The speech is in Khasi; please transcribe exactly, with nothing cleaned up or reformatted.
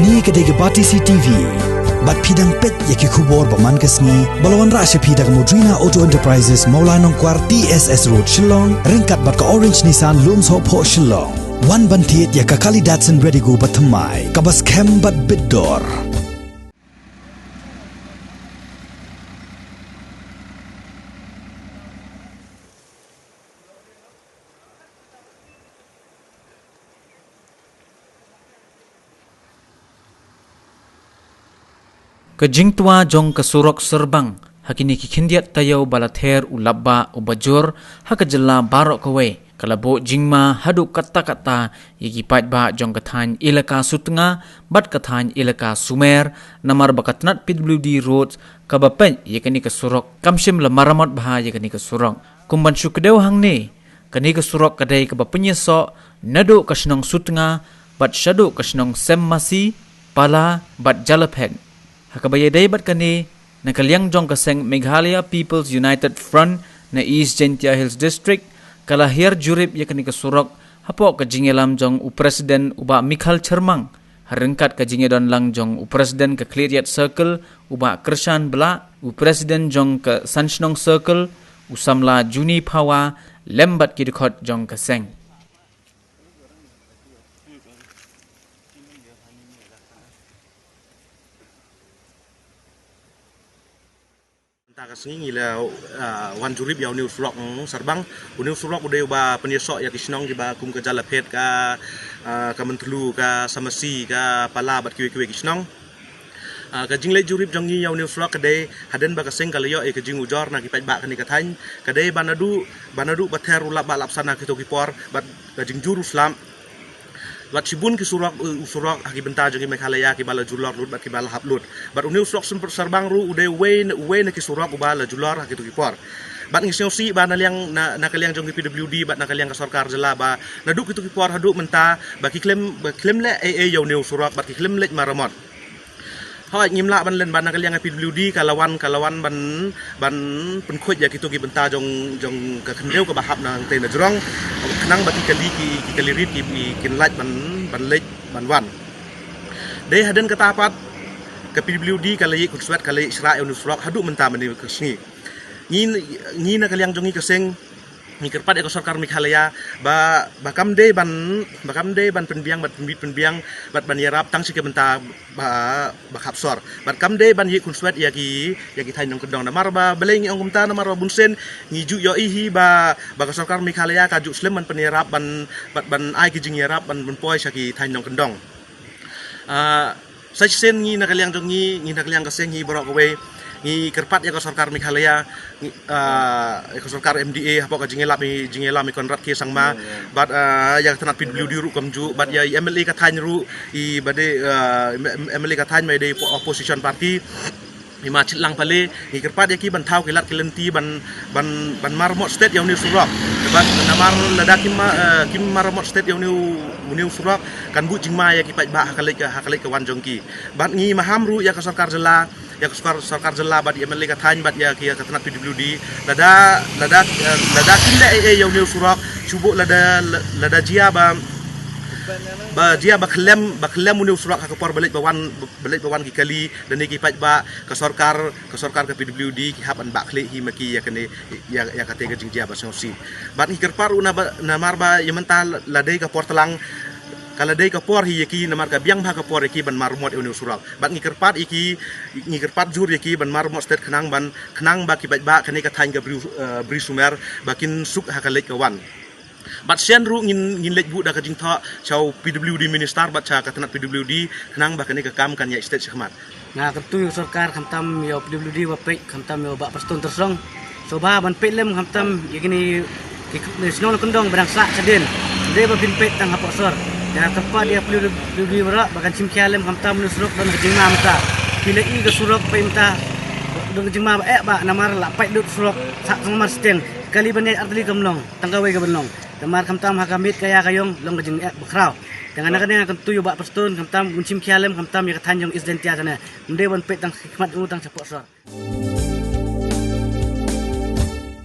Kane ka dei ka Batesi T V. Bad phi dang peit ïa ki khubor ba man ka sngi ba la wanrah sha phi da ka Modrina Auto Enterprises, Mawlai Nongkwar, T S S Road, Shillong, ryngkat bad ka Orange Nissan, Lumsohphoh, Shillong. Wan ban thied ïa ka Kali Datsun Redigo ba thymmai, kaba skhem bad bit dor. Ka jingtwa jong ka surok Sarbang ha kine ki khyndiat taïew ba la ther u lapbah uba jur ha ka jylla baroh kawei ka la buh jingma haduh katta katta ïa ki paidbah jong ka thaiñ Elaka Sutnga bad ka thaiñ Elaka Sumer, namar ba ka tnat P W D Roads kaba peit ïa kane ka surok kam shym la maramot bha ïa kane ka surok. Kum ban shu kdew hangne, kane ka surok ka dei kaba pynïasoh naduh ka shnong Sutnga bad shaduh ka shnong Semmasi, Pala bad Jalaphet. Ha kaba ïadei bad kane, na ka liang jong ka seng Meghalaya People's United Front na East Jaintia Hills District, ka la hiar jurip ïa kane ka surok hapoh ka jingïalam jong u President u Bah Mikhal Chyrmang, ha ryngkat ka jingïadon lang jong u President ka Khliehriat Circle u Bah Kyrshan Blah, u President jong ka San Shnong Circle u samla Juni Phawa, lem bad ki dkhot jong ka seng. Mynta ka sngi ngi la, ah, wan jurip ïa une u surok, mm, Sarbang. Une u surok u dei uba pynïasoh ïa ki shnong kiba kum ka Jalaphet, ka, ah, ka Myntdu, ka Semmasi, ka Pala bad kiwei kiwei ki shnong. Ah, ka jingleit jurip jong ngi ïa une u surok ka dei hadien ba ka seng ka la ïoh ïa ka jingujor na ki paidbah kane ka thaiñ, ka dei ba naduh, ba naduh ba ther u lapbah lapsan ha kito ki por bad ka jingjur u slap. Bad shibun ki surok, u surok ha ki bynta jong ki Meghalaya kiba la julor lut bad kiba la hap lut. Bad une u surok Sym-, Sarbang ruh u dei uwei na, uwei na ki surok uba la julor ha kito ki por. Bad ngi sngewsih ba na liang na, na ka liang jong ki P W D bad na ka liang ka sorkar jylla ba naduh kito ki por haduh mynta ba ki khlem, ba khlem leh ei ei ïa une u surok bad ki khlem leit maramot. Hooid, ngim lah ban len ba na ka liang ka P W D ka la wan, ka la wan ban, ban pynkhuid ïa kito ki bynta jong, jong ka khyndew kaba hap na hangtei na jrong, khnang ba ki kali ki, ki kali rit ki, ki kin lait ban, ban leit ban wan. Dei hadien kata pat ka P W D ka la ïeh khunswet, ka la ïeh shrah ïa une u surok haduh mynta mynne ka sngi. Ngi, ngi na ka liang jong ngi ka seng ngi kyrpad ïa ka sorkar Meghalaya ba, ba kam dei ban, ba kam dei ban pynbiang, ban pynbit pynbiang bad ban ïarap tang shi ka bynta ba, ba khapsor. Bad kam dei ban ïeh khunswet ïa ki, ïa ki thaiñ nongkyndong, namar ba balei ngi ong kumta, namar ba bunsien ngi ju ïohi hi ba, ba ka sorkar Meghalaya ka ju slem ban pynïarap ban, bad ban ai ki jingïarap ban, ban poi sha ki thaiñ nongkyndong. Ah, sa shisien ngi na ka liang jong ngi, ngi na ka liang ka seng ngi baroh kawei ngi kyrpad ïa ka sorkar Meghalaya, ngi, ah, ïa ka sorkar M D A hapoh ka jingïalam i, jingïalam i Conrad K Sangma, bad, ah, ïa ka tnat P W D ruh kumjuh, bad ïa i M L A ka thaiñ ruh i ba dei, ah, M-, M L A ka thaiñ ba dei oppo-, opposition party. I Ma Shitlang Pale, ngi kyrpad ïa ki ban thaw ki lad ki lynti ban, ban, ban maramot stet ïa une u surok. Bad namar lada kim ma-, eh, kim maramot stet ïa une u, une u surok, kan buh jingma ïa ki paidbah ha ka leit ka, ha ka leit ka wan jong ki. Bad ngi maham ruh ïa ka sorkar jylla, ïa ka sorkar, sorkar jylla bad ïa M L A ka thaiñ bad ïa ki, ïa ka tnat P W D. Lada, lada, eh, lada kim leh ei ei ïa une u surok, shu buh lada, lada jia ba, ba jia ba khlem, ba khlem une u surok ha ka por ba leit ba wan, ba leit ba wan ki kali, lane ki paidbah, ka sorkar, ka sorkar ka P W D ki hap ban bah khlieh hi ma ki ïa kane, ïa, ïa kata ka jingjia ba sngewsih. Bad ngi kyrpad ruh na ba, namar ba ïa mynta la dei ka por tlang, ka la dei ka por hi ïa ki, namar ka biang bha ka por ïa ki ban maramot ïa une u surok. Bad ngi kyrpad ïa ki, ngi kyrpad jur ïa ki ban maramot stet khnang ban, khnang ba ki paidbah kane ka thaiñ ka Bri, eh, Bri Sumer ba kin suk ha ka leit ka wan. Bad shen ruh ngin, ngin leit buh da ka jingthoh sha u P W D minister bad sha ka tnat P W D khnang ba kane ka kam kan ïaid stet shakhmat. Nga kyntu ïa u sorkar khamtam ïa u P W D ba peit khamtam ïa u Bah Prestone Tynsong. Sngewbha ban peit lem khamtam ïa kine ki, ki shnong nongkyndong ba dang sah shadien. Dei ba phin peit tang hapoh sor. Nga kyrpad ïa u P W D baroh ba kan shim khia lem khamtam une u surok don ka jingma mynta. Phi la i ka surok peit mynta don ka jingma ba eh ba namar la pait lut surok sah tang mar sting. Kali ban ïaid ar tylli kam long, tang kawei ka ban long. Namar khamtam ha ka miet ka ïa ka ïong long ka jingeh bakhraw. Te nga na kane nga kyntu ïa u Bah Prestone khamtam un shim khia lem khamtam ïa ka thaiñ jong East Jaintia jane. Ym dei ban peit tang shakhmat u tang shapoh sor.